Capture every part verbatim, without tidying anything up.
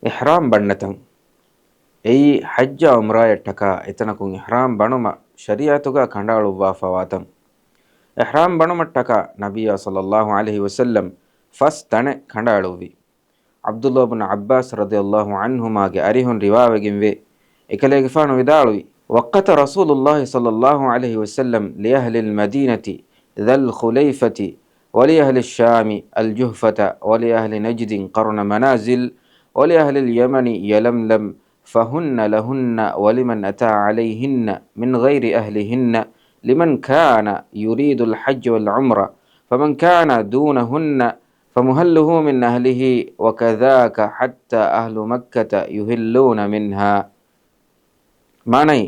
އިޙްރާމް ބަންނަތަން. އެއީ ޙައްޖާ ޢުމްރާޔަށްޓަކާ އެތަނަކުން އިޙްރާމް ބަނުމަށް ޝަރީޢަތުގަ ކަނޑައަޅުއްވާފަވާތަން. އިޙްރާމް ބަނުމަށްޓަކާ ނަބިއްޔާ ޞައްލައްލާހު ޢަލައިހި ވަސައްލަމް ފަސް ތަނެއް ކަނޑައެޅުއްވި. ޢަބްދުﷲ ބުނު ޢައްބާސް ރަޟިޔައްލާހު ޢަންހުމާގެ އަރިހުން ރިވާވެގެންވޭ، އެކަލޭގެފާނު ވިދާޅުވި، وقت رسول الله صلى الله عليه وسلم لأهل المدينة ذا الخليفة ولأهل الشام الجحفة ولأهل نجد قرن منازل ولأهل اليمن يلملم فهن لهن ولمن أتى عليهن من غير أهلهن لمن كان يريد الحج والعمرة فمن كان دونهن فمحله من أهله وكذاك حتى أهل مكة يحلون منها. މާނައީ،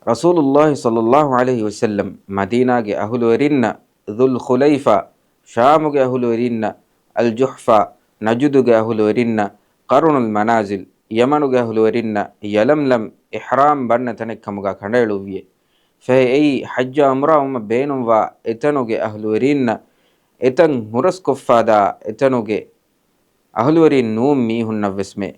ރަސޫލުﷲ ޞައްލައްލާހު ޢަލައިހި ވަސައްލަމް މަދީނާގެ އަހުލުވެރިންނަށް ޛުލް ޚުލައިފާ، ޝާމުގެ އަހުލުވެރިންނަށް އަލްޖުޙްފާ، ނަޖުދުގެ އަހުލުވެރިންނަށް ޤަރުނުލް މަނާޒިލް، ޔަމަނުގެ އަހުލުވެރިންނަށް ޔަލަމްލަމް އިޙްރާމް ބަންނަ ތަނެއްކަމުގަ ކަނޑައެޅުއްވިއޭ. ފަހެ އެއީ ޙައްޖާ ޢުމްރާ ވުމަށް ބޭނުންވާ އެތަނުގެ އަހުލުވެރިންނަށް އެތަން ހުރަސްކޮށްފާދާ އެތަނުގެ އަހުލުވެރިން ނޫން މީހުންނަށްވެސްމެ.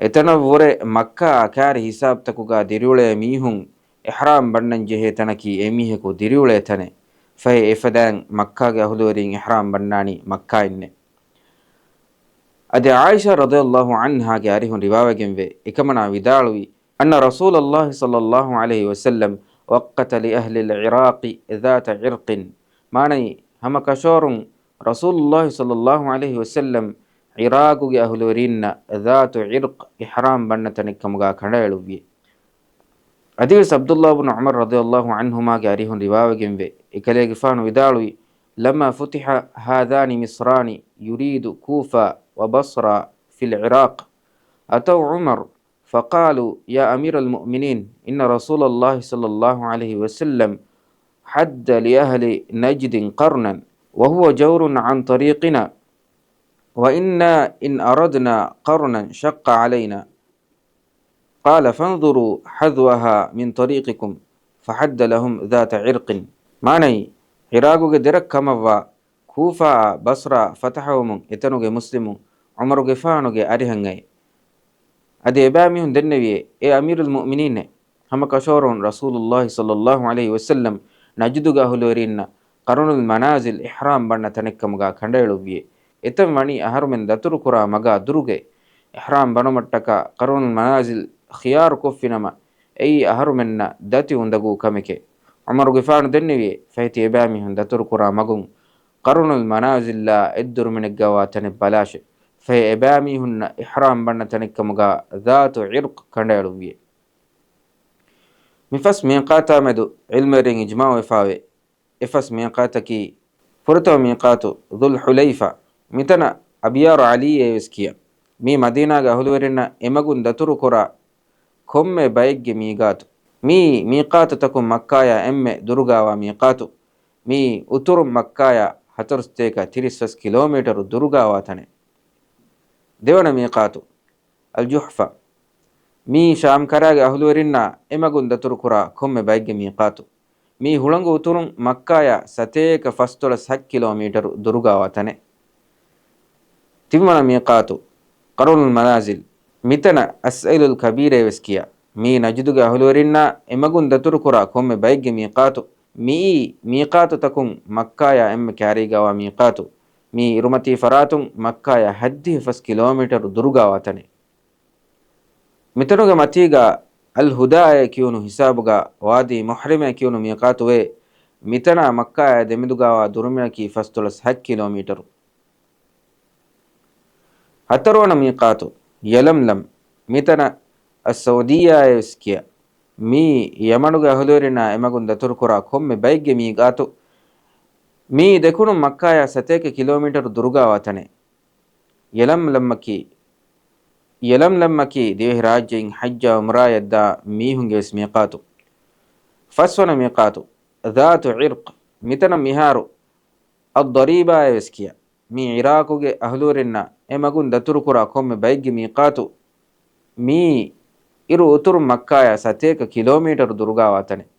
އެތަނަށްވުރެ މައްކާ އަކާރި ހިސާބުތަކުގަ ދިރިއުޅޭ މީހުން އިޙްރާމް ބަންނަން ޖެހޭ ތަނަކީ އެމީހަކު ދިރިއުޅޭ ތަނެއް. ފަހެ އެފަދައިން މައްކާގެ އަހުލުވެރިން އިޙްރާމް ބަންނާނީ މައްކާއިންނޭ. އަދި ޢާއިޝާ ރަޟިޔައްލާހު ޢަންހާގެ އަރިހުން ރިވާވެގެންވޭ، އެކަމަނާ ވިދާޅުވީ، أن رسول الله صلى الله عليه وسلم وقت لأهل العراق ذات عرق. މާނައީ، ހަމަ ކަށަވަރުން ރަސޫލުﷲ ޞައްލައްލާހު ޢަލައިހި ވަސައްލަމް ޢިރާޤުގެ އަހުލުވެރިންނަށް ޛާތު ޢިރްޤް އިޙްރާމް ބަންނަ ތަނެއްކަމުގަ ކަނޑައެޅުއްވި. އަދިވެސް ޢަބްދުﷲ ބުނު ޢުމަރު ރަޟިޔައްލާހު ޢަންހުމާގެ އަރިހުން ރިވާވެގެންވޭ، އެކަލޭގެފާނު ވިދާޅުވީ، لما فتح هذان مصران يريد كوفة وبصرة في العراق أتوا عمر فقالوا يا أمير المؤمنين إن رسول الله صلى الله عليه وسلم حد لأهل نجد قرنا وهو جور عن طريقنا وإنا إن أردنا قرنا شق علينا قال فانظروا حذوها من طريقكم فحد لهم ذات عرق. މާނައީ، ޢިރާޤުގެ ދެރަށް ކަމަށްވާ ކޫފާއާ ބަޞްރާ ފަތަޙަވުމުން އެތަނުގެ މުސްލިމުން ޢުމަރުގެފާނުގެ އަރިހަށް އައި. އަދި އެބައިމީހުން ދެންނެވިއޭ، އޭ އަމީރުލް މުއުމިނީން، ހަމަ ކަށަވަރުން ރަސޫލުﷲ ޞައްލައްލާހު ޢަލައިހި ވަސައްލަމް ނަޖުދުގެ އަހުލުވެރިންނަށް ޤަރުނުލް މަނާޒިލް އިޙްރާމް ބަންނަ ތަނެއްކަމުގަ ކަނޑައެޅުއްވިއޭ. އެތަން ވަނީ އަހަރުމެން ދަތުރުކުރާ މަގާ ދުރުގައި. އިޙްރާމް ބަނުމަށްޓަކާ ޤަރުނުލް މަނާޒިލް ޚިޔާރު ކޮށްފިނަމަ، އެއީ އަހަރުމެންނަށް ދަތި އުނދަގޫ ކަމެކޭ. ޢުމަރުގެފާނު ދެންނެވިއޭ، ފަހެ ތި އެބައިމީހުން ދަތުރުކުރާ މަގުން ޤަރުނުލް މަނާޒިލްއާ އެއްދުރުމިނެއްގަވާ ތަނެއް ބަލާށޭ. ފަހެ އެބައިމީހުންނަށް އިޙްރާމް ބަންނަ ތަނެއްކަމުގަ ޛާތު ޢިރްޤް ކަނޑައެޅުއްވިއޭ. މި ފަސް މީޤާތާމެދު ޢިލްމުވެރިން އިޖްމާޢުވެފާވޭ. އެ ފަސް މީޤާތަކީ، ފުރަތަމަ މީޤާތު ޛުލް ޙުލައިފާ، މިތަނަށް އަބިޔާރު ޢަލީއޭވެސް ކިޔާ. މީ މަދީނާގެ އަހުލުވެރިންނަށް އެމަގުން ދަތުރުކުރާ ކޮންމެ ބައެއްގެ މީގާތު. މީ މީޤާތުތަކުން މައްކާޔާ އެންމެ ދުރުގާވާ މީޤާތު. މީ އުތުރުން މައްކާޔާ ހަތަރުސަތޭކަ ތިރީސް ފަސް ކިލޯމީޓަރު ދުރުގާވާ ތަނެއް. ދެވަނަ މީޤާތު، އަލްޖުޙްފާ. މީ ޝާމްކަރާގެ އަހުލުވެރިންނާ އެމަގުން ދަތުރުކުރާ ކޮންމެ ބައެއްގެ މީޤާތު. މީ ހުޅަނގު އުތުރުން މައްކާޔާ ސަތޭކަ ފަސްދޮޅަސް ހަތް ކިލޯމީޓަރު ދުރުގާވާ ތަނެއް. ތިންވަނަ މީޤާތު، ޤަރުނުލް މަނާޒިލް. މިތަނަށް އައްސައިލުލް ކަބީރޭވެސް ކިޔާ. މީ ނަޖުދުގެ އަހުލުވެރިންނާ އެމަގުން ދަތުރުކުރާ ކޮންމެ ބައެއްގެ މީޤާތު. މިއީ މީޤާތުތަކުން މައްކާޔާ އެންމެ ކާރީގާވާ މީޤާތު. މީ އިރުމަތީ ފަރާތުން މައްކާޔާ ހަތްދިހަ ފަސް ކިލޯމީޓަރު ދުރުގާވާ ތަނެއް. މިތަނުގެ މަތީގަ އަލް ހުދާއޭ ކިޔުނު ހިސާބުގަ ވާދީ މުޙްރިމޭ ކިޔުނު މީޤާތުވޭ. މިތަނާ މައްކާއާ ދެމެދުގާވާ ދުރުމިނަކީ ފަސްދޮޅަސް ހަތް ކިލޯމީޓަރު. ހަތަރުވަނަ މީޤާތު، ޔަލަމްލަމް. މިތަނަށް އައްސައުދިއްޔާއޭވެސް ކިޔާ. މީ ޔަމަނުގެ އަހުލުވެރިންނާ އެމަގުން ދަތުރުކުރާ ކޮންމެ ބައެއްގެ މީޤާތު. މީ ދެކުނު މައްކާޔާ ސަތޭކަ ކިލޯމީޓަރު ދުރުގާވާ ތަނެއް. ޔަލަމްލަމްއަކީ، ޔަލަމްލަމްއަކީ ދިވެހިރާއްޖެއިން ޙައްޖާ ޢުމްރާޔަށްދާ މީހުންގެވެސް މީޤާތު. ފަސްވަނަ މީޤާތު، ޛާތު ޢިރްޤް. މިތަނަށް މިހާރު އައްޟަރީބާއޭވެސް ކިޔާ. މީ ޢިރާޤުގެ އަހުލުވެރިންނާ އެމަގުން ދަތުރުކުރާ ކޮންމެ ބައެއްގެ މީޤާތު. މީ އިރު އުތުރުން މައްކާޔާ ސަތޭކަ ކިލޯމީޓަރު ދުރުގާވާ ތަނެއް.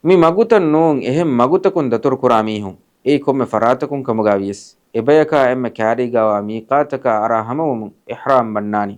މި މަގުތައް ނޫން އެހެން މަގުތަކުން ދަތުރުކުރާ މީހުން، އެއީ ކޮންމެ ފަރާތަކުން ކަމުގަ ވިޔަސް، އެބަޔަކާ އެންމެ ކާރީގަވާ މީޤާތަކާ އަރާ ހަމަވުމުން އިޙްރާމް ބަންނާނީ.